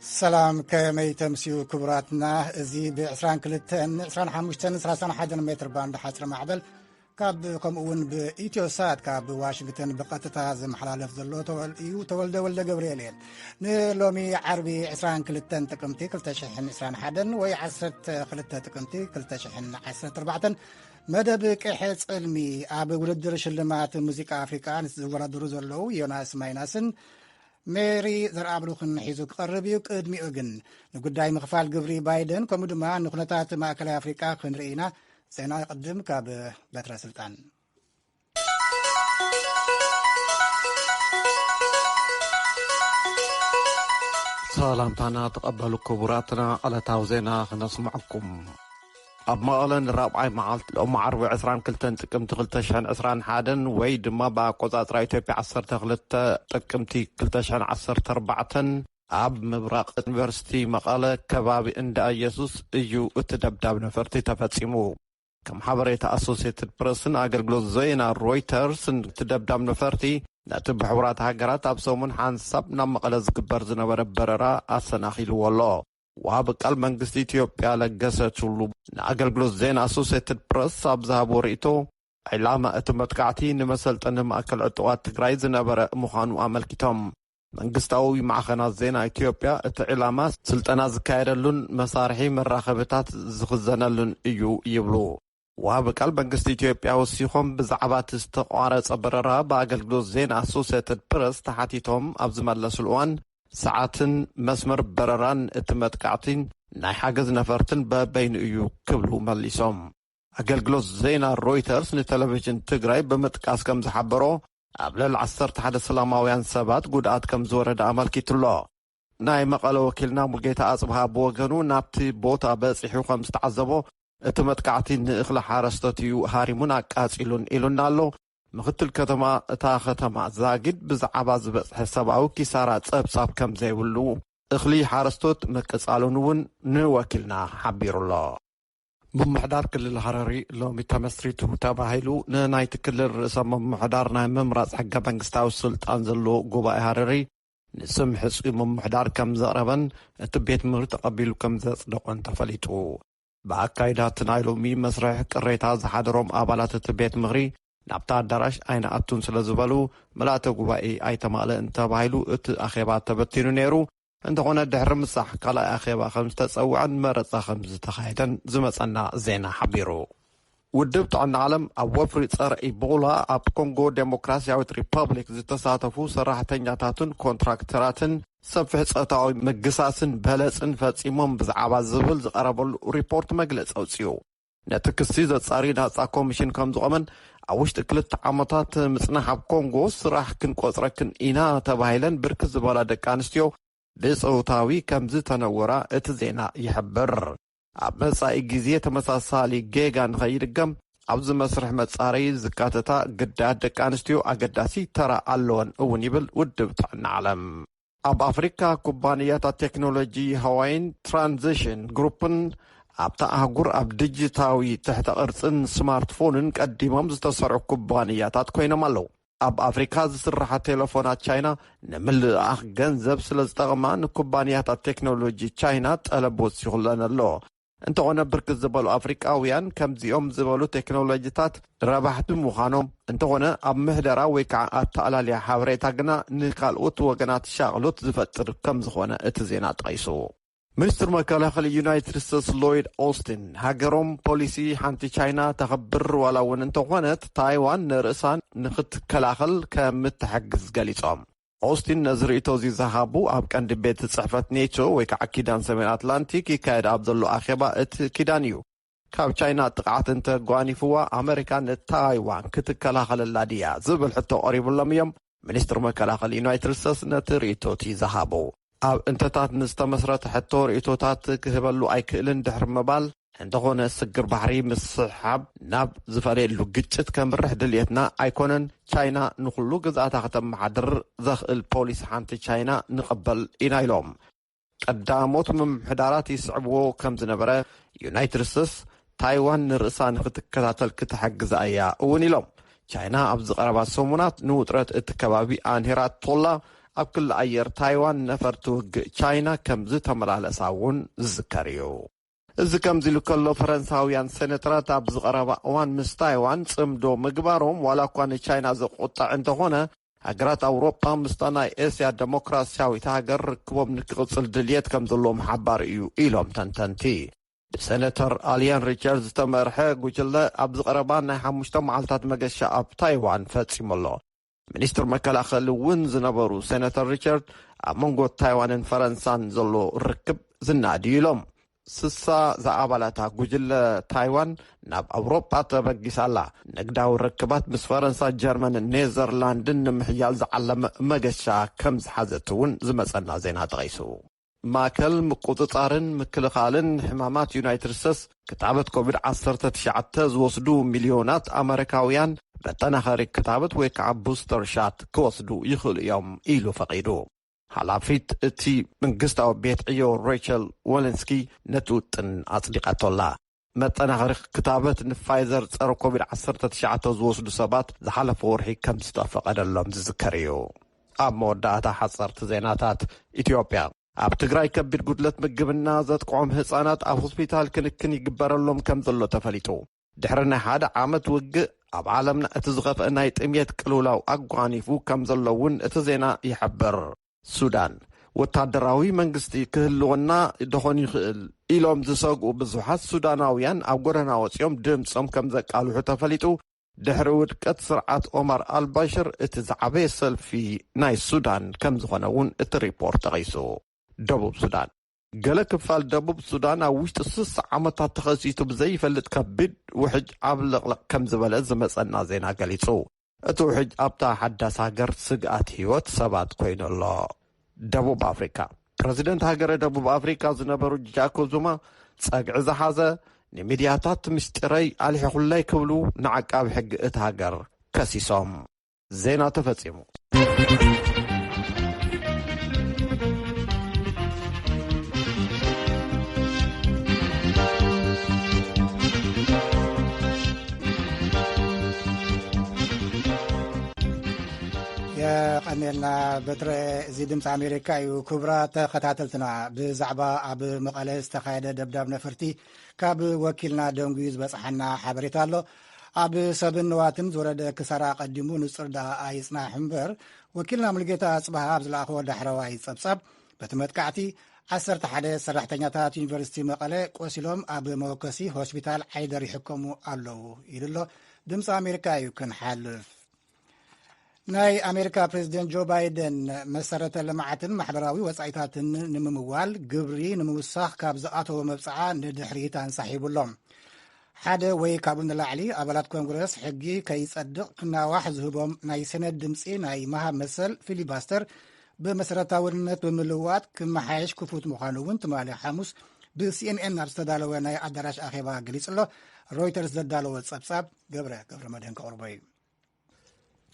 ሰላም፣ ከመይ ተምስዩ ክቡራትና? እዚ ብ22፣ 25፣ 31 ሜትር ባንድ ሓጽረ ማዕበል ካብ፣ ከምኡ እውን ብኢትዮ ሳት ካብ ዋሽንግተን ብቐጥታ ዝመሓላለፍ ዘሎ ተወል-፣ እዩ። ተወልደ ወልደ ገብርኤል እየ። ንሎሚ ዓርቢ 22 ጥቅምቲ 2021 ወይ 12 ጥቅምቲ 2014 መደብ ቅሐ ጽልሚ ኣብ ውድድር ሽልማት ሙዚቃ ኣፍሪቃ ንዝወዳደሩ ዘለዉ ዮናስ ማይናስን ሜሪ ዘርኣብሩኽን ሒዙ ክቐርብ እዩ። ቅድሚኡ ግን ንጉዳይ ምኽፋል ግብሪ ባይደን ከምኡ ድማ ንኩነታት ማእከላይ ኣፍሪቃ ክንርኢ ኢና። ዜና ይቕድም ካብ በትረ ስልጣን። ሰላምታና ተቐበሉ ክቡራትና፣ ዕለታዊ ዜና ክነስምዐኩም። ኣብ መቐለ ንራብዓይ መዓልቲ ሎም ዓርቢ 22 ጥቅምቲ 2021 ወይ ድማ ብኣቆጻጽራ ኢትዮጵያ 12 ጥቅምቲ 2014 ኣብ ምብራቕ ዩኒቨርሲቲ መቐለ ከባቢ እንዳ ኢየሱስ እዩ እቲ ደብዳብ ነፈርቲ ተፈጺሙ። ከም ሓበሬታ ኣሶሲየትድ ፕረስን ኣገልግሎት ዜና ሮይተርስን እቲ ደብዳብ ነፈርቲ ነቲ ብሕቡራት ሃገራት ኣብ ሰሙን ሓንሳብ ናብ መቐለ ዝግበር ዝነበረ በረራ ኣሰናኺልዎ ኣሎ። ወሃቢ ቃል መንግስቲ ኢትዮጵያ ለገሰ ቱሉ ንኣገልግሎት ዜና ኣሶሲየትድ ፕረስ ኣብ ዝሃብዎ ርእይቶ፣ ዕላማ እቲ መጥቃዕቲ ንመሰልጠኒ ማእከል ዕጡቓት ትግራይ ዝነበረ ምዃኑ ኣመልኪቶም። መንግስታዊ ማዕኸናት ዜና ኢትዮጵያ እቲ ዕላማ ስልጠና ዝካየደሉን መሳርሒ መራኸብታት ዝኽዘነሉን እዩ ይብሉ። ወሃቢ ቃል መንግስቲ ኢትዮጵያ ወሲኾም ብዛዕባ እቲ ዝተቋረጸ በረራ ብኣገልግሎት ዜና ኣሶሲየትድ ፕረስ ተሓቲቶም ኣብ ዝመለስሉ እዋን፣ ሰዓትን መስመር በረራን እቲ መጥቃዕቲን ናይ ሓገዝ ነፈርትን በበይኑ እዩ ክብሉ መሊሶም። ኣገልግሎት ዜና ሮይተርስ ንቴሌቪዥን ትግራይ ብምጥቃስ ከም ዝሓበሮ፣ ኣብ ልዕሊ 11 ሰላማውያን ሰባት ጉድኣት ከም ዝወረደ ኣመልኪቱ ኣሎ። ናይ መቐለ ወኪልና ሙልጌታ ኣጽብሃ ብወገኑ ናብቲ ቦታ በጺሑ ከም ዝተዓዘቦ፣ እቲ መጥቃዕቲ ንእኽሊ ሓረስቶት እዩ ሃሪሙን ኣቃጺሉን ኢሉና ኣሎ። ምኽትል ከተማ እታ ከተማ ዛጊድ ብዛዕባ ዝበጽሐ ሰብኣዊ ኪሳራ ጸብጻብ ከም ዘይብሉ፣ እኽሊ ሓረስቶት ምቅጻሉን እውን ንወኪልና ሓቢሩ ኣሎ። ምምሕዳር ክልል ሃረሪ ሎሚ ተመስሪቱ ተባሂሉ ንናይቲ ክልል ርእሰ ምምሕዳር ናይ ምምራጽ ሕገ መንግስታዊ ስልጣን ዘለዎ ጉባኤ ሃረሪ ንስም ሕጹይ ምምሕዳር ከም ዘቕረበን እቲ ቤት ምኽሪ ተቐቢሉ ከም ዘጽደቖን ተፈሊጡ። ብኣካይዳ እቲ ናይ ሎሚ መስርሕ ቅሬታ ዝሓደሮም ኣባላት እቲ ቤት ምኽሪ ናብታ ኣዳራሽ ኣይንኣቱን ስለ ዝበሉ፣ ምልኣተ ጉባኤ ኣይተማልእን ተባሂሉ እቲ ኣኼባ ተበቲኑ ነይሩ። እንተኾነ፣ ድሕሪ ምሳሕ ካልኣይ ኣኼባ ከም ዝተጸውዐን መረጻ ከም ዝተኻየደን ዝመጸና ዜና ሓቢሩ። ውድብ ጥዕና ዓለም ኣብ ወፍሪ ጸረ ኢቦላ ኣብ ኮንጎ ዴሞክራሲያዊት ሪፐብሊክ ዝተሳተፉ ሰራሕተኛታትን ኮንትራክተራትን ሰፊሕ ጾታዊ ምግሳስን በለጽን ፈጺሞም ብዛዕባ ዝብል ዝቐረበሉ ሪፖርት መግለጺ ኣውጺኡ። ነቲ ክሲ ዘጻሪ ናጻ ኮሚሽን ከም ዝቖመን ኣብ ውሽጢ ክልተ ዓመታት ምጽናሕ ኣብ ኮንጎ ስራሕ ክንቆጽረክን ኢና ተባሂለን ብርክት ዝበላ ደቂ ኣንስትዮ ብጾታዊ ከም ዝተነወራ እቲ ዜና ይሕብር። ኣብ መጻኢ ግዜ ተመሳሳሊ ጌጋ ንኸይድገም ኣብዚ መስርሕ መጻረዪ ዝካተታ ግዳያት ደቂ ኣንስትዮ ኣገዳሲ ተራ ኣለወን እውን ይብል ውድብ ጥዕና ዓለም። ኣብ ኣፍሪካ ኩባንያታት ቴክኖሎጂ ሃዋይን ትራንዚሽን ግሩፕን ኣብታ ኣህጉር ኣብ ዲጂታዊ ትሕተ ቅርጽን ስማርትፎንን ቀዲሞም ዝተሰርዑ ኩባንያታት ኮይኖም ኣለዉ። ኣብ ኣፍሪካ ዝስርሓ ቴሌፎናት ቻይና ንምልኣኽ ገንዘብ ስለ ዝጠቕማ ንኩባንያታት ቴክኖሎጂ ቻይና ጠለብ ወሲኹለን ኣሎ። እንተኾነ ብርክት ዝበሉ ኣፍሪቃውያን ከምዚኦም ዝበሉ ቴክኖሎጂታት ረባሕቲ ምዃኖም፣ እንተኾነ ኣብ ምሕደራ ወይ ከዓ ኣተኣላልያ ሓበሬታ ግና ንካልኦት ወገናት ሻቕሎት ዝፈጥር ከም ዝኾነ እቲ ዜና ጠቒሱ። ሚኒስትር መከላኸሊ ዩናይትድ ስቴትስ ሎይድ ኦስቲን፣ ሃገሮም ፖሊሲ ሓንቲ ቻይና ተኸብር ዋላ እውን እንተኾነት፣ ታይዋን ንርእሳ ንኽትከላኸል ከም እትሕግዝ ገሊጾም። ኦስቲን ነዚ ርእይቶ እዚ ዝሃቡ ኣብ ቀንዲ ቤት ጽሕፈት ኔቶ ወይ ከዓ ኪዳን ሰሜን ኣትላንቲክ ይካየድ ኣብ ዘሎ ኣኼባ እቲ ኪዳን እዩ። ካብ ቻይና ጥቕዓት እንተጓኒፍዋ ኣመሪካ ንታይዋን ክትከላኸለላ ድያ ዝብል ሕቶ ቀሪቡሎም እዮም። ሚኒስትር መከላኸሊ ዩናይትድ ስቴትስ ነቲ ርእይቶ እቲ ዝሃቡ። ኣብ እንተታት ንዝተመስረተ ሕቶ ርእይቶታት ክህበሉ ኣይክእልን ድሕሪ ምባል፣ እንተኾነ ስግር ባሕሪ ምስሓብ ናብ ዝፈለየሉ ግጭት ከምርሕ ድልየትና ኣይኮነን። ቻይና ንኹሉ ግዝኣታ ከተመሓድር ዘኽእል ፖሊሲ ሓንቲ ቻይና ንቐበል ኢና ኢሎም። ቀዳሞት ምምሕዳራት ይስዕብዎ ከም ዝነበረ ዩናይትድ ስቴትስ ታይዋን ንርእሳ ንኽትከታተል ክትሕግዛ እያ እውን ኢሎም። ቻይና ኣብዚ ቀረባ ሰሙናት ንውጥረት እቲ ከባቢ ኣንሂራቶላ ኣብ ክሊ ኣየር ታይዋን ነፈርቲ ውግእ ቻይና ከም ዝተመላለሳ እውን ዝዝከር እዩ። እዚ ከምዚ ኢሉ ከሎ፣ ፈረንሳውያን ሴኔተራት ኣብ ዝቐረባ እዋን ምስ ታይዋን ጽምዶ ምግባሮም ዋላ እኳ ንቻይና ዘቆጥዕ እንተኾነ፣ ሃገራት ኣውሮጳ ምስታ ናይ ኤስያ ደሞክራሲያዊት ሃገር ርክቦም ንክቕጽል ድልየት ከም ዘለዎም ሓባር እዩ ኢሎም ተንተንቲ። ብሰነተር ኣልያን ሪቻርድ ዝተመርሐ ጉጅለ ኣብ ዝቐረባ ናይ ሓሙሽተ መዓልታት መገሻ ኣብ ታይዋን ፈጺሙ ኣሎ። ሚኒስትር መከላኸሊ እውን ዝነበሩ ሴነተር ሪቻርድ፣ ኣብ መንጎ ታይዋንን ፈረንሳን ዘሎ ርክብ ዝናድዩ ኢሎም። ስሳ ዝኣባላታ ጉጅለ ታይዋን ናብ ኣውሮጳ ተበጊሳ ኣላ። ንግዳዊ ርክባት ምስ ፈረንሳ፣ ጀርመንን ኔዘርላንድን ንምሕያል ዝዓለመ መገሻ ከም ዝሓዘት እውን ዝመጸና ዜና ጠቒሱ። ማእከል ምቁጽጻርን ምክልኻልን ሕማማት ዩናይትድ ስቴትስ፣ ክታበት ኮቪድ ዓሰርተ ትሽዓተ ዝወስዱ ሚልዮናት ኣመሪካውያን መጠናኸሪ ክታበት ወይ ከዓ ቡስተር ሻት ክወስዱ ይኽእሉ እዮም ኢሉ ፈቒዱ። ሓላፊት እቲ መንግስታዊ ቤት ዕዮ ሬቸል ወለንስኪ ነቲ ውጥን ኣጽዲቓቶ ኣላ። መጠናኸሪ ክታበት ንፋይዘር ጸረ ኮቪድ ዓሰርተ ትሽዓተ ዝወስዱ ሰባት ዝሓለፈ ወርሒ ከም ዝተፈቐደሎም ዝዝከር እዩ። ኣብ መወዳእታ ሓጸርቲ ዜናታት። ኢትዮጵያ፣ ኣብ ትግራይ ከቢድ ጉድለት ምግብና ዘጥቅዖም ህጻናት ኣብ ሆስፒታል ክንክን ይግበረሎም ከም ዘሎ ተፈሊጡ። ድሕሪ ናይ ሓደ ዓመት ውግእ፣ ኣብ ዓለምና እቲ ዝኸፍአ ናይ ጥሜት ቅልውላው ኣጓኒፉ ከም ዘሎ እውን እቲ ዜና ይሕብር። ሱዳን፣ ወታደራዊ መንግስቲ ክህልወና ደኾን ይኽእል ኢሎም ዝሰግኡ ብዙሓት ሱዳናውያን ኣብ ጎደና ወጺኦም ድምጾም ከም ዘቃልሑ ተፈሊጡ። ድሕሪ ውድቀት ስርዓት ኦማር ኣልባሽር፣ እቲ ዝዓበየ ሰልፊ ናይ ሱዳን ከም ዝኾነ እውን እቲ ሪፖርት ጠቒሱ። ደቡብ ሱዳን፣ ገለ ክፋል ደቡብ ሱዳን ኣብ ውሽጢ ስሳ ዓመታት ተኸሲቱ ብዘይፈልጥ ከቢድ ውሕጅ ዓብለቕለቕ ከም ዝበለ ዝመጸና ዜና ገሊጹ። እቲ ውሕጅ ኣብታ ሓዳስ ሃገር ስግኣት ህይወት ሰባት ኮይኑ ኣሎ። ደቡብ ኣፍሪካ፣ ፕረዚደንት ሃገረ ደቡብ ኣፍሪካ ዝነበሩ ጃኮብ ዙማ፣ ጸግዒ ዝሓዘ፣ ንሚድያታት ምስጢረይ ኣልሒኹለይ ክብሉ ንዓቃቢ ሕጊ እቲ ሃገር ከሲሶም። ዜና ተፈጺሙ። የቐኔልና በትረ። እዚ ድምፂ ኣሜሪካ እዩ። ክቡራት ተኸታተልትና፣ ብዛዕባ ኣብ መቐለ ዝተኻየደ ደብዳብ ነፈርቲ ካብ ወኪልና ደንጉዩ ዝበፅሓና ሓበሬታ ኣሎ። ኣብ ሰብን ንዋትን ዝወረደ ክሳራ ኣቐዲሙ ንፁር ደኣ ኣይፅናሕ እምበር፣ ወኪልና ሙሉጌታ ኣፅበሃ ኣብ ዝለኣኸዎ ዳሕረዋይ ፀብፃብ፣ በቲ መጥቃዕቲ ዓሰርተ ሓደ ሰራሕተኛታት ዩኒቨርሲቲ መቐለ ቆሲሎም ኣብ መወከሲ ሆስፒታል ዓይደር ይሕከሙ ኣለዉ ኢሉ ኣሎ። ድምፂ ኣሜሪካ እዩ ክንሓልፍ። ናይ ኣሜሪካ ፕሬዚደንት ጆ ባይደን መሰረተ ልምዓትን ማሕበራዊ ወፃኢታትን ንምምዋል ግብሪ ንምውሳኽ ካብ ዝኣተዎ መብፅዓ ንድሕሪት ኣንሳሒቡ ኣሎ። ሓደ ወይ ካብኡ ንላዕሊ ኣባላት ኮንግረስ ሕጊ ከይጸድቕ ክናዋሕ ዝህቦም ናይ ሰነድ ድምፂ ናይ ምሃብ መሰል ፊሊባስተር ብመሰረታውነት ብምልዋጥ ክመሓየሽ ክፉት ምዃኑ እውን ትማሊ ሓሙስ ብሲኤንኤን ኣብ ዝተዳለወ ናይ ኣዳራሽ ኣኼባ ገሊጹ ኣሎ። ሮይተርስ ዘዳለወ ጸብጻብ ገብረ ገብረ መድህን ከቕርቦ እዩ።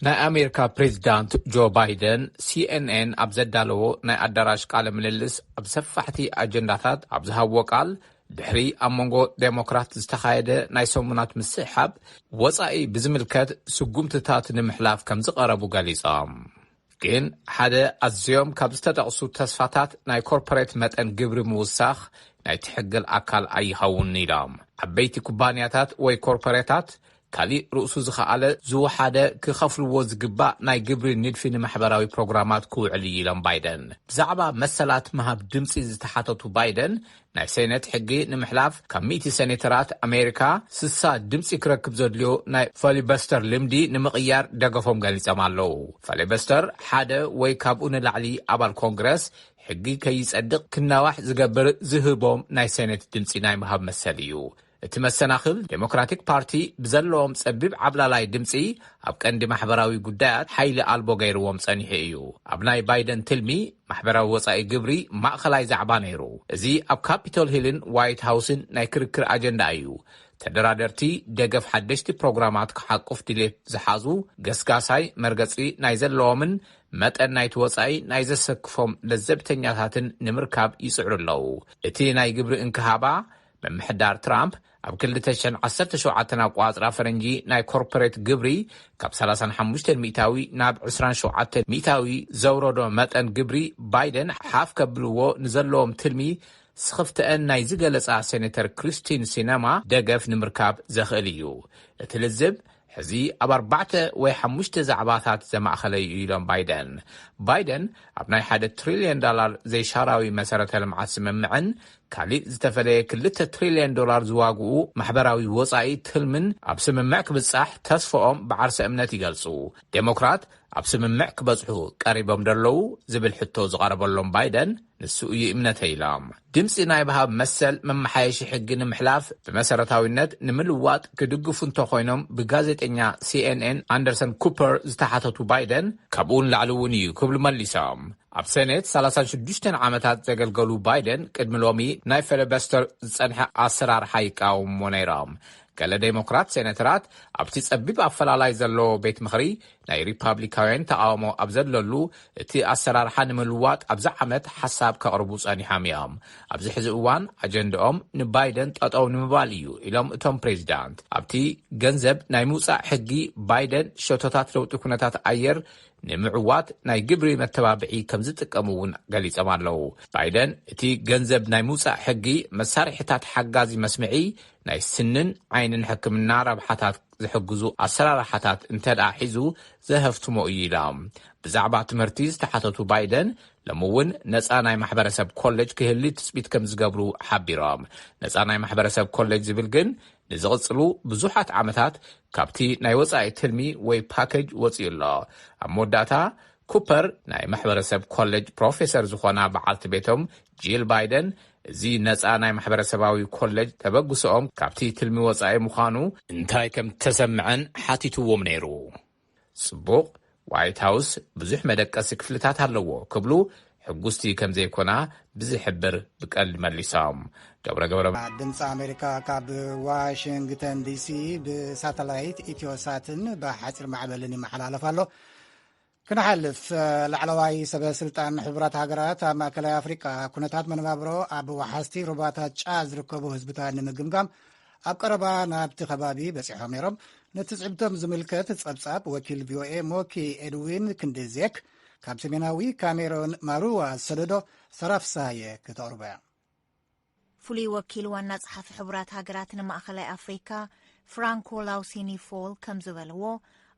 ናይ ኣሜሪካ ፕሬዚዳንት ጆ ባይደን ሲኤንኤን ኣብ ዘዳለዎ ናይ ኣዳራሽ ቃለ ምልልስ ኣብ ሰፋሕቲ ኣጀንዳታት ኣብ ዝሃብዎ ቃል፣ ድሕሪ ኣብ መንጎ ዴሞክራት ዝተኻየደ ናይ ሰሙናት ምስሕሓብ ወጻኢ ብዝምልከት ስጉምትታት ንምሕላፍ ከም ዝቐረቡ ገሊጾም። ግን ሓደ ኣዝዮም ካብ ዝተጠቕሱ ተስፋታት ናይ ኮርፖሬት መጠን ግብሪ ምውሳኽ ናይቲ ሕግል ኣካል ኣይኸውን ኢሎም። ዓበይቲ ኩባንያታት ወይ ኮርፖሬታት ካሊእ ርእሱ ዝኸኣለ ዝወሓደ ክኸፍልዎ ዝግባእ ናይ ግብሪ ንድፊ ንማሕበራዊ ፕሮግራማት ክውዕል እዩ ኢሎም ባይደን። ብዛዕባ መሰላት ምሃብ ድምፂ ዝተሓተቱ ባይደን፣ ናይ ሴኔት ሕጊ ንምሕላፍ ካብ ሚእቲ ሴኔተራት ኣሜሪካ ስሳ ድምፂ ክረክብ ዘድልዮ ናይ ፈሊበስተር ልምዲ ንምቕያር ደገፎም ገሊፆም ኣለዉ። ፈሊበስተር ሓደ ወይ ካብኡ ንላዕሊ ኣባል ኮንግረስ ሕጊ ከይጸድቕ ክናዋሕ ዝገብር ዝህቦም ናይ ሴኔት ድምፂ ናይ ምሃብ መሰል እዩ። እቲ መሰናኽል ዴሞክራቲክ ፓርቲ ብዘለዎም ጸቢብ ዓብላላይ ድምፂ ኣብ ቀንዲ ማሕበራዊ ጉዳያት ሓይሊ ኣልቦ ገይርዎም ጸኒሑ እዩ። ኣብ ናይ ባይደን ትልሚ ማሕበራዊ ወጻኢ ግብሪ ማእኸላይ ዛዕባ ነይሩ። እዚ ኣብ ካፒቶል ሂልን ዋይት ሃውስን ናይ ክርክር ኣጀንዳ እዩ። ተደራደርቲ ደገፍ ሓደሽቲ ፕሮግራማት ክሓቁፍ ድሌት ዝሓዙ ገስጋሳይ መርገጺ ናይ ዘለዎምን መጠን ናይቲ ወጻኢ ናይ ዘሰክፎም ለዘብተኛታትን ንምርካብ ይጽዕሩ ኣለዉ። እቲ ናይ ግብሪ እንክሃባ ምምሕዳር ትራምፕ ኣብ ክልተ ሽሕን ዓሰርተ ሸውዓተን ኣቋጽራ ፈረንጂ ናይ ኮርፖሬት ግብሪ ካብ ሰላሳን ሓሙሽተን ሚእታዊ ናብ ዕስራን ሸውዓተን ሚእታዊ ዘውረዶ መጠን ግብሪ፣ ባይደን ሓፍ ከብልዎ ንዘለዎም ትልሚ ስኽፍተአን ናይ ዝገለጻ ሴኔተር ክሪስቲን ሲነማ ደገፍ ንምርካብ ዘኽእል እዩ። እቲ ልዝብ ሕዚ ኣብ ኣርባዕተ ወይ ሓሙሽተ ዛዕባታት ዘማእኸለ እዩ ኢሎም ባይደን። ባይደን ኣብ ናይ ሓደ ትሪልዮን ዶላር ዘይሻራዊ መሰረተ ልምዓት ስምምዕን ካሊእ ዝተፈለየ ክልተ ትሪልዮን ዶላር ዝዋግኡ ማሕበራዊ ወጻኢ ትልምን ኣብ ስምምዕ ክብጻሕ ተስፋኦም ብዓርሰ እምነት ይገልጹ። ዴሞክራት ኣብ ስምምዕ ክበጽሑ ቀሪቦም ደለዉ ዝብል ሕቶ ዝቐረበሎም ባይደን፣ ንሱ እዩ እምነተ ኢሎም። ድምፂ ናይ ብሃብ መሰል መመሓየሺ ሕጊ ንምሕላፍ ብመሰረታዊነት ንምልዋጥ ክድግፉ እንተኾይኖም፣ ብጋዜጠኛ ሲኤንኤን ኣንደርሰን ኩፐር ዝተሓተቱ ባይደን፣ ካብኡ ንላዕሊ እውን እዩ ክብሉ መሊሶም። ኣብ ሴኔት ሰላሳን ሽዱሽተን ዓመታት ዘገልገሉ ባይደን፣ ቅድሚ ሎሚ ናይ ፊሊበስተር ዝጸንሐ ኣሰራርሓ ይቃወምዎ ነይሮም። ገለ ዴሞክራት ሴኔተራት ኣብቲ ጸቢብ ኣፈላላይ ዘለዎ ቤት ምኽሪ ናይ ሪፓብሊካውያን ተቓውሞ ኣብ ዘለሉ፣ እቲ ኣሰራርሓ ንምልዋጥ ኣብዚ ዓመት ሓሳብ ከቕርቡ ጸኒሖም እዮም። ኣብዚ ሕዚ እዋን ኣጀንዳኦም ንባይደን ጠጠው ንምባል እዩ ኢሎም እቶም ፕሬዚዳንት። ኣብቲ ገንዘብ ናይ ምውጻእ ሕጊ፣ ባይደን ሸቶታት ለውጢ ኩነታት ኣየር ንምዕዋት ናይ ግብሪ መተባብዒ ከም ዝጥቀሙ እውን ገሊጾም ኣለዉ። ባይደን እቲ ገንዘብ ናይ ምውጻእ ሕጊ መሳርሒታት ሓጋዚ መስምዒ፣ ናይ ስንን ዓይንን ሕክምና ረብሓታት ዝሕግዙ ኣሰራርሓታት እንተ ደኣ ሒዙ ዘሀፍትሞ እዩ ኢሎም። ብዛዕባ ትምህርቲ ዝተሓተቱ ባይደን፣ ሎሚ እውን ነጻ ናይ ማሕበረሰብ ኮሌጅ ክህሊ ትጽቢት ከም ዝገብሩ ሓቢሮም። ነጻ ናይ ማሕበረሰብ ኮሌጅ ዝብል ግን ንዝቕጽሉ ብዙሓት ዓመታት ካብቲ ናይ ወጻኢ ትልሚ ወይ ፓኬጅ ወጺኡ ኣሎ። ኣብ መወዳእታ ኩፐር ናይ ማሕበረሰብ ኮሌጅ ፕሮፌሰር ዝኾና በዓልቲ ቤቶም ጂል ባይደን፣ እዚ ነጻ ናይ ማሕበረሰባዊ ኮሌጅ ተበግሶኦም ካብቲ ትልሚ ወጻኢ ምዃኑ እንታይ ከም ተሰምዐን ሓቲትዎም ነይሩ። ጽቡቕ፣ ዋይት ሃውስ ብዙሕ መደቀሲ ክፍልታት ኣለዎ ክብሉ ሕጉስቲ ከም ዘይኮና ብዝሕብር ብቀልድ መሊሶም። ገብረ ገብረ ድምፂ ኣሜሪካ ካብ ዋሽንግተን ዲሲ ብሳተላይት ኢትዮሳትን ብሓፂር ማዕበልን ይመሓላለፍ ኣሎ። ክንሓልፍ፣ ላዕለዋይ ሰበ ስልጣን ሕቡራት ሃገራት ኣብ ማእከላይ ኣፍሪቃ ኩነታት መነባብሮ ኣብ ወሓዝቲ ሩባታት ጫድ ዝርከቡ ህዝብታት ንምግምጋም ኣብ ቀረባ ናብቲ ከባቢ በጺሖም ነይሮም። ነቲ ጽዕብቶም ዝምልከት ጸብጻብ ወኪል ቪኦኤ ሞኪ ኤድዊን ክንድዜክ ካብ ሰሜናዊ ካሜሮን ማሩዋ ዝሰደዶ ሰራፍሳየ ክተቕርቦ እያ። ፍሉይ ወኪል ዋና ጸሓፊ ሕቡራት ሃገራት ንማእከላይ ኣፍሪካ ፍራንኮ ላውሲኒ ፎል ከም ዝበልዎ፣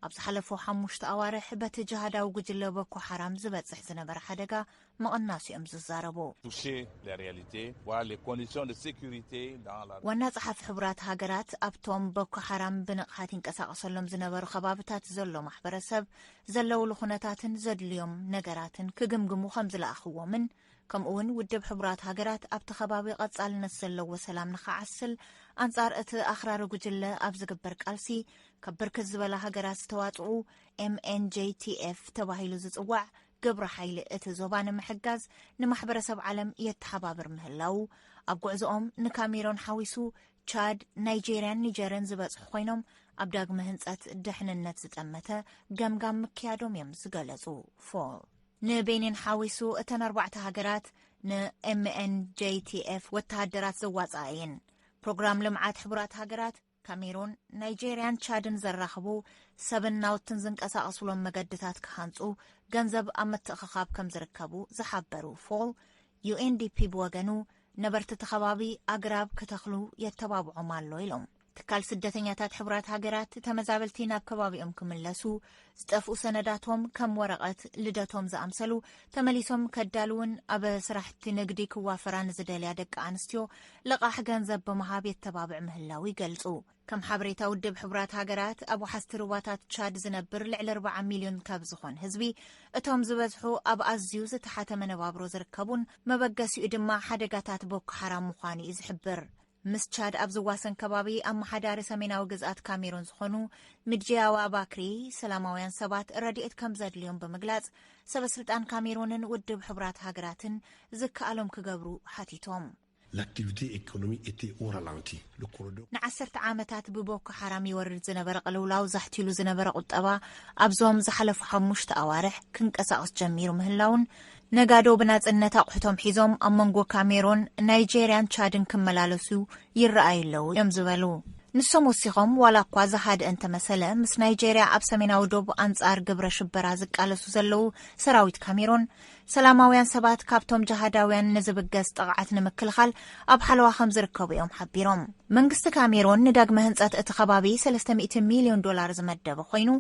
ኣብ ዝሓለፈ ሓሙሽተ ኣዋርሕ በቲ ጅሃዳዊ ጉጅለ ቦኮ ሓራም ዝበጽሕ ዝነበረ ሓደጋ ምቕናሱ እዮም ዝዛረቡ። Toucher les réalités, voir les conditions de sécurité dans la ዋና ጸሓፊ ሕቡራት ሃገራት ኣብቶም ቦኮ ሓራም ብንቕሓት ይንቀሳቐሰሎም ዝነበሩ ከባብታት ዘሎ ማሕበረሰብ ዘለውሉ ኩነታትን ዘድልዮም ነገራትን ክግምግሙ ከም ዝለኣኽዎምን፣ ከምኡ እውን ውድብ ሕቡራት ሃገራት ኣብቲ ከባቢ ቀጻልነት ዘለዎ ሰላም ንኽዓስል ኣንጻር እቲ ኣኽራሪ ጉጅለ ኣብ ዝግበር ቃልሲ ካብ ብርክት ዝበላ ሃገራት ዝተዋጽኡ ኤምኤንጄቲኤፍ ተባሂሉ ዝጽዋዕ ግብረ ሓይሊ እቲ ዞባ ንምሕጋዝ ንማሕበረሰብ ዓለም የተሓባብር ምህላው፣ ኣብ ጉዕዞኦም ንካሜሮን ሓዊሱ ቻድ፣ ናይጄርያን ኒጀርን ዝበጽሑ ኮይኖም፣ ኣብ ዳግመ ህንጸት ድሕንነት ዝጠመተ ገምጋም ምክያዶም እዮም ዝገለጹ። ፎል ንቤኒን ሓዊሱ እተን ኣርባዕተ ሃገራት ንኤምኤንጄቲኤፍ ወተሃደራት ዘዋጽኣ እየን። ፕሮግራም ልምዓት ሕቡራት ሃገራት ካሜሩን፣ ናይጄርያን ቻድን ዘራኽቡ ሰብን ናውትን ዝንቀሳቐስሎም መገድታት ክሃንጹ ገንዘብ ኣብ ምትእኽኻብ ከም ዝርከቡ ዝሓበሩ ፎል፣ ዩኤንዲፒ ብወገኑ ነበርቲ እቲ ከባቢ ኣግራብ ክተኽሉ የተባብዖም ኣሎ ኢሎም። ትካል ስደተኛታት ሕቡራት ሃገራት ተመዛበልቲ ናብ ከባቢኦም ክምለሱ ዝጠፍኡ ሰነዳቶም ከም ወረቐት ልደቶም ዝኣምሰሉ ተመሊሶም ከዳልውን ኣብ ስራሕቲ ንግዲ ክዋፈራ ንዝደልያ ደቂ ኣንስትዮ ልቓሕ ገንዘብ ብምሃብ የተባብዕ ምህላው ይገልጹ። ከም ሓበሬታ ውድብ ሕቡራት ሃገራት ኣብ ወሓዝቲ ሩባታት ቻድ ዝነብር ልዕሊ ኣርባዓ ሚልዮን ካብ ዝኾን ህዝቢ እቶም ዝበዝሑ ኣብ ኣዝዩ ዝተሓተ መነባብሮ ዝርከቡን መበገሲኡ ድማ ሓደጋታት ቦኮ ሓራም ምዃኑ እዩ ዝሕብር። ምስ ቻድ ኣብ ዝዋሰን ከባቢ ኣመሓዳሪ ሰሜናዊ ግዝኣት ካሜሩን ዝኾኑ ምድጂያዋ ባክሪ፣ ሰላማውያን ሰባት ረድኤት ከም ዘድልዮም ብምግላጽ፣ ሰበ ስልጣን ካሜሩንን ውድብ ሕቡራት ሃገራትን ዝከኣሎም ክገብሩ ሓቲቶም። L'activité économique était au ralenti. Le corridor ንዓሰርተ ዓመታት ብቦኮ ሓራም ይወርድ ዝነበረ ቅልውላው ዛሕቲሉ ዝነበረ ቁጠባ ኣብዞም ዝሓለፉ ሓሙሽተ ኣዋርሕ ክንቀሳቐስ ጀሚሩ ምህላውን ነጋዶ ብናጽነት ኣቑሑቶም ሒዞም ኣብ መንጎ ካሜሮን፣ ናይጄርያን ቻድን ክመላለሱ ይረኣዩ ኣለዉ እዮም ዝበሉ። ንሶም ወሲኾም ዋላ እኳ ዝሃድአ እንተመሰለ ምስ ናይጄርያ ኣብ ሰሜናዊ ዶብ ኣንጻር ግብረ ሽበራ ዝቃለሱ ዘለዉ ሰራዊት ካሜሮን ሰላማውያን ሰባት ካብቶም ጅሃዳውያን ንዝብገስ ጥቕዓት ንምክልኻል ኣብ ሓለዋ ከም ዝርከቡ እዮም ሓቢሮም። መንግስቲ ካሜሮን ንዳግመ ህንጸት እቲ ከባቢ ሰለስተ ሚእቲ ሚልዮን ዶላር ዝመደበ ኮይኑ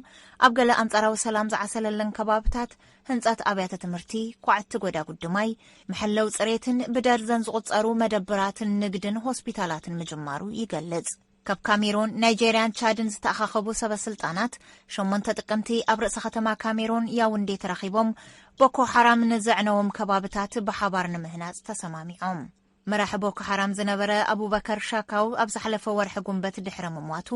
ኣብ ገለ ኣንጻራዊ ሰላም ዝዓሰለለን ከባብታት ህንጸት ኣብያተ ትምህርቲ፣ ኳዕቲ ጎዳጉዲ ማይ፣ መሐለዊ ጽሬትን ብደርዘን ዝቑጸሩ መደብራትን ንግድን ሆስፒታላትን ምጅማሩ ይገልጽ። ካብ ካሜሮን፣ ናይጄርያን ቻድን ዝተኣኻኸቡ ሰበ ስልጣናት ሸሞንተ ጥቅምቲ ኣብ ርእሰ ከተማ ካሜሮን ያውንዴ ተራኺቦም ቦኮ ሓራም ንዘዕነዎም ከባብታት ብሓባር ንምህናጽ ተሰማሚዖም። መራሒ ቦኮ ሓራም ዝነበረ ኣቡበከር ሻካው ኣብ ዝሓለፈ ወርሒ ጉንበት ድሕሪ ምሟቱ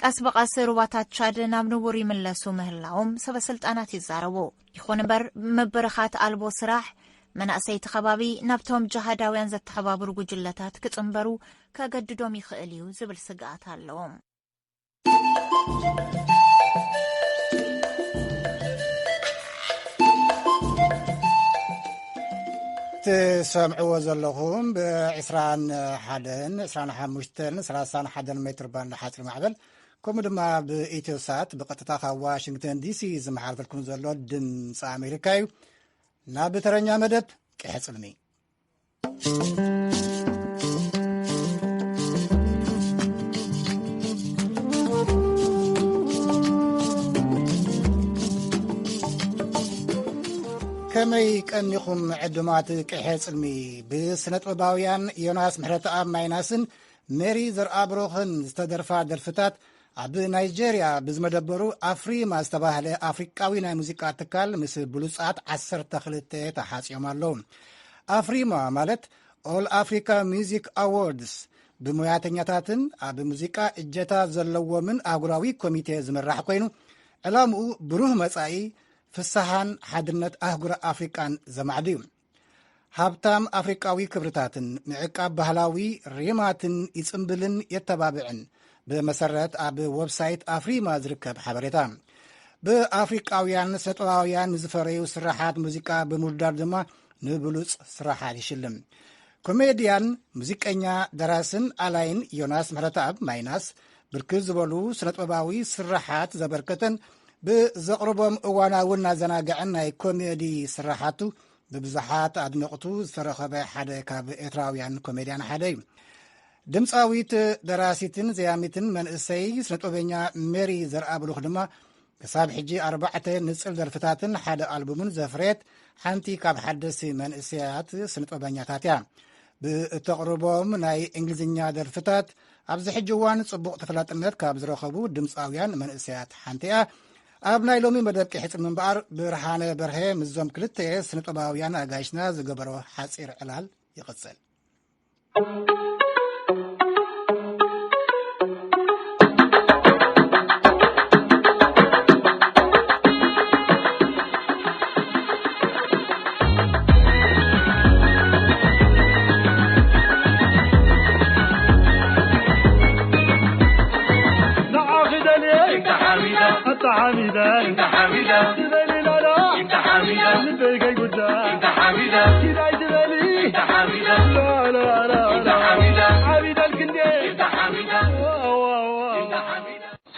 ቀስ ብቐስ ሩባታት ቻድ ናብ ንቡር ይምለሱ ምህላዎም ሰበ ስልጣናት ይዛረቡ። ይኹን እምበር ምብርኻት ኣልቦ ስራሕ መናእሰይቲ ከባቢ ናብቶም ጅሃዳውያን ዘተሓባብሩ ጉጅለታት ክጽንበሩ ከገድዶም ይኽእል እዩ ዝብል ስግኣት ኣለዎም። ትሰምዕዎ ዘለኹም ብ21፣ 25፣ 31 ሜትር ባንድ ሓፂር ማዕበል፣ ከምኡ ድማ ብኢትዮ ሳት ብቐጥታ ካብ ዋሽንግተን ዲሲ ዝመሓላለፈልኩም ዘሎ ድምፂ ኣሜሪካ እዩ። ናብ ተረኛ መደብ ቅሐ ፅልሚ። ከመይ ቀኒኹም ዕዱማት ቅሐ ጽልሚ? ብስነ-ጥበባውያን ዮናስ ምሕረተኣብ ማይናስን ሜሪ ዘርኣብሩኽን ዝተደርፋ ደርፍታት ኣብ ናይጄርያ ብዝመደበሩ ኣፍሪማ ዝተባህለ ኣፍሪቃዊ ናይ ሙዚቃ ትካል ምስ ብሉጻት ዓሰርተ ክልተ ተሓጽዮም ኣለዉ። ኣፍሪማ ማለት ኦል ኣፍሪካ ሚዚክ ኣዎርድስ ብሙያተኛታትን ኣብ ሙዚቃ እጀታ ዘለዎምን ኣህጉራዊ ኮሚቴ ዝምራሕ ኮይኑ ዕላምኡ ብሩህ መጻኢ፣ ፍስሓን ሓድነት ኣህጉረ ኣፍሪቃን ዘማዕዱ እዩ። ሃብታም ኣፍሪቃዊ ክብርታትን ምዕቃብ ባህላዊ ሪማትን ይጽምብልን የተባብዕን። ብመሰረት ኣብ ወብሳይት ኣፍሪማ ዝርከብ ሓበሬታ ብኣፍሪቃውያን ስነጥበባውያን ንዝፈረዩ ስራሓት ሙዚቃ ብምውዳድ ድማ ንብሉጽ ስራሓት ይሽልም። ኮሜድያን ሙዚቀኛ ደራስን ኣላይን ዮናስ ምሕረተኣብ ማይናስ ብርክት ዝበሉ ስነጥበባዊ ስራሓት ዘበርከተን ብዘቕርቦም እዋናውን ኣዘናግዕን ናይ ኮሜዲ ስራሓቱ ብብዙሓት ኣድነቕቱ ዝተረኸበ ሓደ ካብ ኤርትራውያን ኮሜድያን ሓደ እዩ። ድምፃዊት ደራሲትን ዘያሚትን መንእሰይ ስነጥበበኛ ሜሪ ዘርኣብሩኽ ድማ ክሳብ ሕጂ ኣርባዕተ ንጽል ደርፍታትን ሓደ ኣልቡምን ዘፍረየት ሓንቲ ካብ ሓደስቲ መንእሰያት ስነጥበበኛታት እያ። ብእተቕርቦም ናይ እንግሊዝኛ ደርፍታት ኣብዚ ሕጂ እዋን ጽቡቕ ተፈላጥነት ካብ ዝረኸቡ ድምፃውያን መንእሰያት ሓንቲ እያ። ኣብ ናይ ሎሚ መደብ ቅሕጽን ምንባር ብርሃነ በርሀ ምስዞም ክልተ ስነጥበባውያን ኣጋይሽና ዝገበሮ ሓጺር ዕላል ይቕጽል።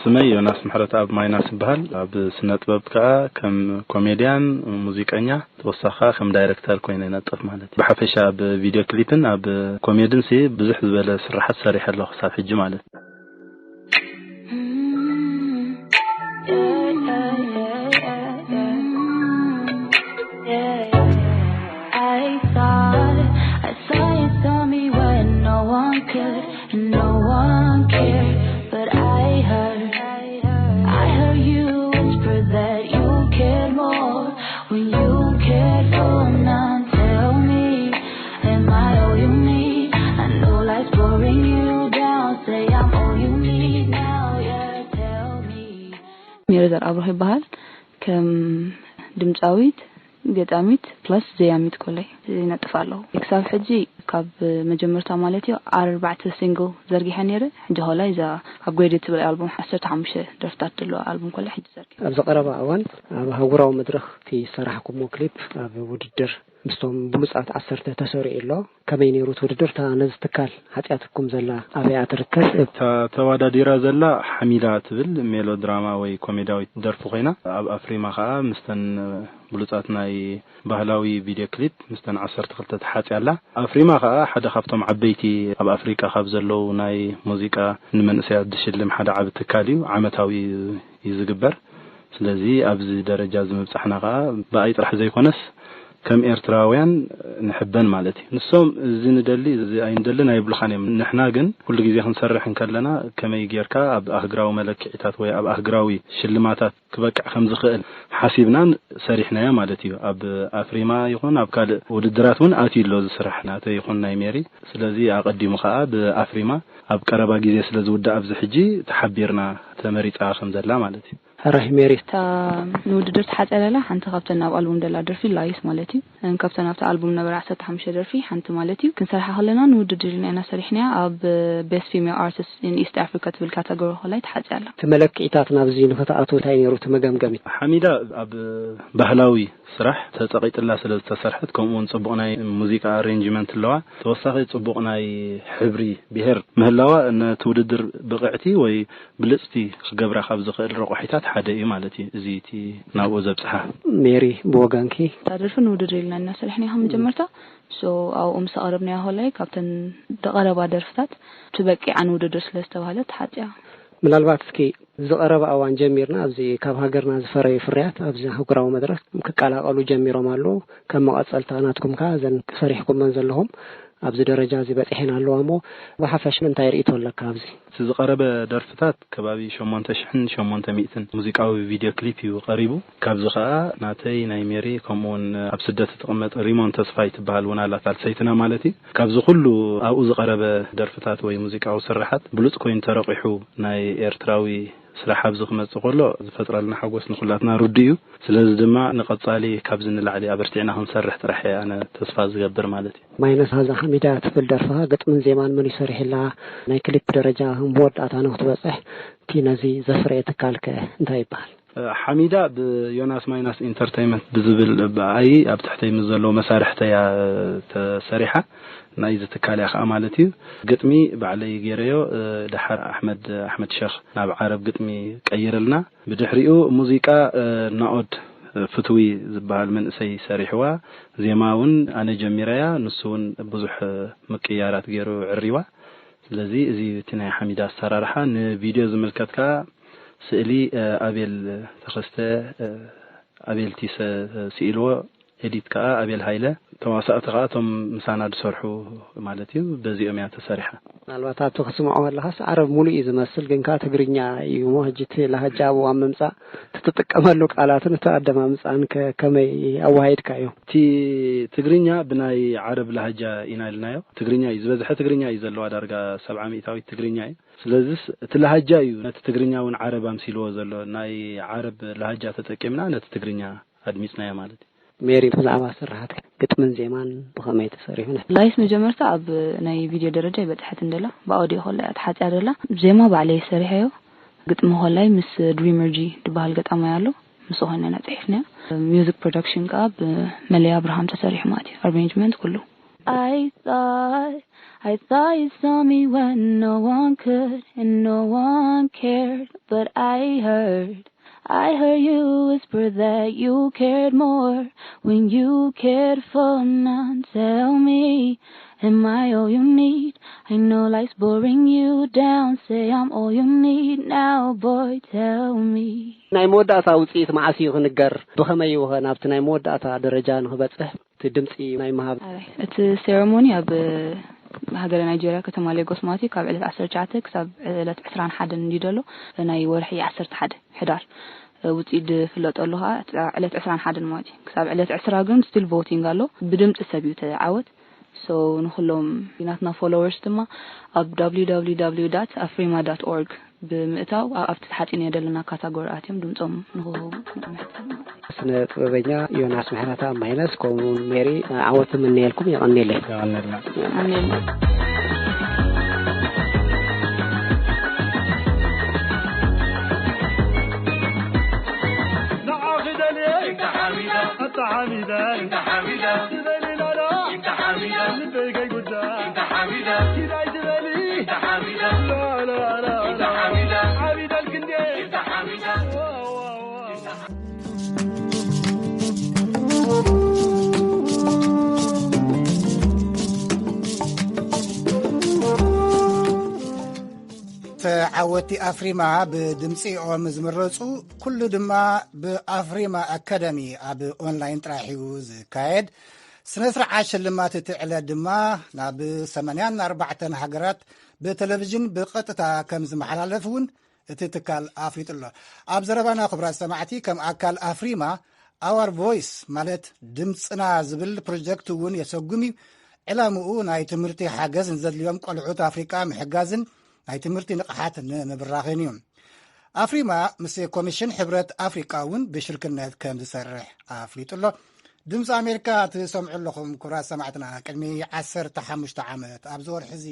ስመይ ዮናስ ምሕረተኣብ ማይናስ ይበሃል። ኣብ ስነ ጥበብ ከኣ ከም ኮሜድያን፣ ሙዚቀኛ፣ ተወሳኺ ከኣ ከም ዳይረክተር ኮይነ ይነጥፍ ማለት እዩ። ብሓፈሻ ኣብ ቪድዮ ክሊፕን ኣብ ኮሜድን ሲ ብዙሕ ዝበለ ስራሓት ሰሪሐ ኣለኹ ክሳብ ሕጂ ማለት እዩ። I thought I saw you saw me when no one could and no one cared. But I heard, I heard you whisper that you cared more when you cared for none. Tell me, am I all you need? I know life's boring you down. Say I'm all you need now, yeah, tell me. ሜሪ ዘርኣብሩኽ ይበሃል። ከም ድምፃዊት፣ ገጣሚት ፕላስ ዘያሚት ኮለይ ይነጥፍ ኣለኹ። ክሳብ ሕጂ ካብ መጀመርታ ማለት እዩ ኣርባዕተ ሲንግል ዘርጊሐ ነይረ። ሕጂ ሆላይ እዛ ኣብ ግሬድ ትብል ኣልቡም ዓሰርተ ሓሙሽተ ደርፍታት ዘለዎ ኣልቡም ኮላ ሕጂ ዘርጊሐ። ኣብዚ ቀረባ እዋን ኣብ ኣህጉራዊ መድረኽ እቲ ዝሰራሕኩሞ ክሊፕ ኣብ ውድድር ምስቶም ብሉጻት ዓሰርተ ተሰሪዑ ኣሎ። ከመይ ነይሩ እቲ ውድድር? እታ ነዚ ትካል ሓጺኣትኩም ዘላ ኣበይ እያ ትርከብ? እታ ተወዳዲራ ዘላ ሓሚዳ ትብል ሜሎድራማ ወይ ኮሜድያዊት ደርፊ ኮይና፣ ኣብ ኣፍሪማ ከኣ ምስተን ብሉጻት ናይ ባህላዊ ቪድዮ ክሊፕ ምስተን ዓሰርተ ክልተ ተሓጺያ ኣላ። ኣፍሪማ ከኣ ሓደ ካብቶም ዓበይቲ ኣብ ኣፍሪቃ ካብ ዘለዉ ናይ ሙዚቃ ንመንእሰያት ዝሽልም ሓደ ዓቢ ትካል እዩ። ዓመታዊ እዩ ዝግበር። ስለዚ ኣብዚ ደረጃ እዚ ምብጻሕና ከኣ ብኣይ ጥራሕ ዘይኮነስ ከም ኤርትራውያን ንሕበን ማለት እዩ። ንሶም እዚ ንደሊ እዚ ኣይንደልን ኣይብሉኻን እዮም። ንሕና ግን ኩሉ ግዜ ክንሰርሕ እንከለና ከመይ ጌርካ ኣብ ኣህግራዊ መለክዒታት ወይ ኣብ ኣህግራዊ ሽልማታት ክበቅዕ ከም ዝኽእል ሓሲብናን ሰሪሕናዮ ማለት እዩ። ኣብ ኣፍሪማ ይኹን ኣብ ካልእ ውድድራት እውን ኣትዩ ኣሎ እዚ ስራሕ ናተይ ይኹን ናይ ሜሪ። ስለዚ ኣቐዲሙ ከኣ ብኣፍሪማ ኣብ ቀረባ ግዜ ስለ ዝውዳእ ኣብዚ ሕጂ ተሓቢርና ተመሪጻ ከም ዘላ ማለት እዩ። ሕራይ ሜሪ። እታ ንውድድር ተሓጽያ ዘላ ሓንቲ ካብተን ኣብ ኣልቡም ዘላ ደርፊ ላይስ ማለት እዩ። እን ካብተን ኣብቲ ኣልቡም ነበረ ዓሰርተ ሓሙሽተ ደርፊ ሓንቲ ማለት እዩ። ክንሰርሓ ከለና ንውድድር ኢልና ኢና ሰሪሕናያ። ኣብ ቤስት ፊሜል ኣርቲስት ኢን ኢስት ኣፍሪካ ትብል ካተጎሪ ኮላይ ተሓጽያ ኣላ። እቲ መለክዒታት ናብዚ ንኽትኣትው እንታይ ነይሩ እቲ መገምገሚ? ሓሚዳ ኣብ ባህላዊ ስራሕ ተጸቒጥላ ስለ ዝተሰርሐት፣ ከምኡ እውን ጽቡቕ ናይ ሙዚቃ ኣሬንጅመንት ኣለዋ። ተወሳኺ ጽቡቕ ናይ ሕብሪ ብሄር ምህላዋ ነቲ ውድድር ብቕዕቲ ወይ ብልጽቲ ክገብራ ካብ ዝኽእል ረቋሒታት ሓደ እዩ ማለት እዩ። እዚ እቲ ናብኡ ዘብጽሓ። ሜሪ፣ ብወገንኪ? እታ ደርፊ ንውድድር ኢልና ኢና ሰሪሕናያ ካብ መጀመርታ። ሶ ኣብኡ ምስ ኣቕረብናያ ሆላይ ካብተን ዝቐረባ ደርፍታት እቲ በቂዓ ንውድድር ስለ ዝተባህለት ተሓጽያ። ምናልባት እስኪ ዝቐረበ እዋን ጀሚርና ኣብዚ ካብ ሃገርና ዝፈረዩ ፍርያት ኣብዚ ኣህጉራዊ መድረኽ ክቀላቐሉ ጀሚሮም ኣለዉ። ከም መቐጸልታ ናትኩም ከኣ እዘን ሰሪሕኩመን ዘለኹም ኣብዚ ደረጃ እዚ በጺሐን ኣለዋ እሞ ብሓፈሽ እንታይ ርእይቶ ኣለካ ኣብዚ? እቲ ዝቐረበ ደርፍታት ከባቢ ሸሞንተ ሽሕን ሸሞንተ ሚእትን ሙዚቃዊ ቪድዮ ክሊፕ እዩ ቀሪቡ። ካብዚ ከኣ ናተይ ናይ ሜሪ ከምኡ እውን ኣብ ስደት እትቕመጥ ሪሞን ተስፋይ ትበሃል እውን ኣላ ሳልሰይትና ማለት እዩ። ካብዚ ኩሉ ኣብኡ ዝቐረበ ደርፍታት ወይ ሙዚቃዊ ስርሓት ብሉጽ ኮይኑ ተረቂሑ ናይ ኤርትራዊ ስራሕ ኣብዚ ክመጽእ ከሎ ዝፈጥረልና ሓጎስ ንኹላትና ርዱእ እዩ። ስለዚ ድማ ንቐጻሊ ካብዚ ንላዕሊ ኣበርቲዕና ክንሰርሕ ጥራሕ እየ ኣነ ተስፋ ዝገብር ማለት እዩ። ማይነስ ሃዛ ሓሚዳ ትብል ደርፍኻ ግጥምን ዜማን መን እዩ ሰሪሕላ? ናይ ክሊፕ ደረጃ መወዳእታ ንክትበጽሕ እቲ ነዚ ዘፍረየ ትካልከ እንታይ ይበሃል? ሓሚዳ ብዮናስ ማይናስ ኢንተርተይመንት ብዝብል ብኣይ ኣብ ትሕተይ ምስ ዘለዉ መሳርሕተይ እያ ተሰሪሓ። ናይዚ ትካል እያ ከዓ ማለት እዩ። ግጥሚ ባዕለይ ገይረዮ፣ እ፣ ደሓር ኣሕመድ፣ ኣሕመድ ሸኽ ናብ ዓረብ ግጥሚ ቀይርልና። ብድሕሪኡ ሙዚቃ፣ እ፣ ናኦድ ፍትዊ ዝበሃል መንእሰይ ሰሪሕዋ። ዜማ እውን ኣነ ጀሚረያ፣ ንሱ እውን ብዙሕ ምቅያራት ገይሩ ዕሪዋ። ስለዚ እዚ እቲ ናይ ሓሚዳ ኣሰራርሓ። ንቪድዮ ዝምልከት ከዓ ስእሊ፣ እ፣ ኣቤል ተኸስተ፣ እ፣ ኣቤል ቲሰ ስኢልዎ፣ ኤዲት ከዓ ኣቤል ሃይለ፣ ተዋሳእቲ ከዓ እቶም ምሳና ዝሰርሑ ማለት እዩ። በዚኦም እያ ተሰሪሓ። ምናልባት ኣብቲ ክስምዖ ከለኻስ ዓረብ ሙሉእ እዩ ዝመስል፣ ግን ከዓ ትግርኛ እዩ እሞ፣ ሕጂ እቲ ላህጃ ኣብኡ ኣብ ምምፃእ እቲ ትጥቀመሉ ቃላትን እቲ ኣደማምፃን ከ-፣ ከመይ ኣወሃሂድካዮ? እቲ ትግርኛ ብናይ ዓረብ ላህጃ ኢና ኢልናዮ። ትግርኛ እዩ ዝበዝሐ፣ ትግርኛ እዩ ዘለዋ፣ ዳርጋ ሰብዓ ሚእታዊት ትግርኛ እዩ። ስለዚስ እቲ ላህጃ እዩ ነቲ ትግርኛ እውን ዓረብ ኣምሲልዎ ዘሎ። ናይ ዓረብ ላህጃ ተጠቂምና ነቲ ትግርኛ ኣድሚፅናዮ ማለት እዩ። ሜሪ፣ ብዛዕባ ስርሓት ግጥምን ዜማን ብኸመይ ተሰሪሑ? ላይስ መጀመርታ ኣብ ናይ ቪድዮ ደረጃ ይበጽሐት እንደላ፣ ብኣውዲዮ ከላ እያ ተሓጽያ ደላ። ዜማ ባዕለይ ሰሪሐዮ። ግጥሚ ኮላይ ምስ ድሪመር ጂ ዝበሃል ገጣማይ ኣሎ፣ ምስ ኾነ ኢና ጽሒፍናዮ። ሚውዚክ ፕሮዳክሽን ከኣ ብመለይ ኣብርሃም ተሰሪሑ ማለት እዩ። ኣሬንጅመንት ኩሉ። I thought, I thought you saw me when no one could and no one cared, but I heard, I heard you whisper that you cared more when you cared for none. Tell me, am I all you need? I know life's boring you down. Say I'm all you need now, boy, tell me. ናይ መወዳእታ ውፅኢት መዓስ እዩ ክንገር? ብኸመይ እዩ ኸ ናብቲ ናይ መወዳእታ ደረጃ ንኽበፅሕ እቲ ድምፂ ናይ ምሃብ? ኣይ፣ እቲ ሴረሞኒ ኣብ ሃገረ ናይጄርያ፣ ከተማ ሌጎስ ማለት እዩ፣ ካብ ዕለት ዓሰርተ ትሽዓተ ክሳብ ዕለት ዕስራን ሓደን እንድዩ ዘሎ፣ ናይ ወርሒ ዓሰርተ ሓደ ሕዳር። ውፅኢት ዝፍለጠሉ ከዓ ዕለት ዕስራን ሓደን ማለት እዩ። ክሳብ ዕለት ዕስራ ግን ስቲል ቮቲንግ ኣሎ። ብድምፂ ሰብ እዩ ተዓወት። ሶ ንኩሎም ናትና ፎሎወርስ ድማ ኣብ www.afrima.org ብምእታው ኣብቲ ተሓፂኖ ዘለና ካታጎሪ ኣትዮም ድምፆም ንክህቡ ንሕተት። ስነ ጥበበኛ ዮናስ ምሕረተኣብ ማይነስ ከምኡውን ሜሪ ዓወት እምነየልኩም። የቐንየለይ። የቐንየልና። ኣሜን። ተዓወቲ ኣፍሪማ ብድምፂኦም ዝምረፁ ኩሉ ድማ ብኣፍሪማ ኣካዳሚ ኣብ ኦንላይን ጥራሕ እዩ ዝካየድ። ስነ ስርዓት ሽልማት እቲ ዕለት ድማ ናብ ሰማንያን ኣርባዕተን ሃገራት ብቴሌቪዥን ብቐጥታ ከም ዝመሓላለፍ እውን እቲ ትካል ኣፍሊጡ ኣሎ። ኣብ ዘረባና ክቡራት ሰማዕቲ ከም ኣካል ኣፍሪማ ኣዋር ቮይስ ማለት ድምፅና ዝብል ፕሮጀክት እውን የሰጉም እዩ። ዕላምኡ ናይ ትምህርቲ ሓገዝ ንዘድልዮም ቆልዑት ኣፍሪቃ ምሕጋዝን ናይ ትምህርቲ ንቕሓት ንምብራኽን እዩ። ኣፍሪማ ምስ ኮሚሽን ሕብረት ኣፍሪቃ እውን ብሽርክነት ከም ዝሰርሕ ኣፍሊጡ ኣሎ። ድምፂ ኣሜሪካ ትሰምዑ ኣለኹም ክቡራት ሰማዕትና። ቅድሚ ዓሰርተ ሓሙሽተ ዓመት ኣብዚ ወርሒ እዚ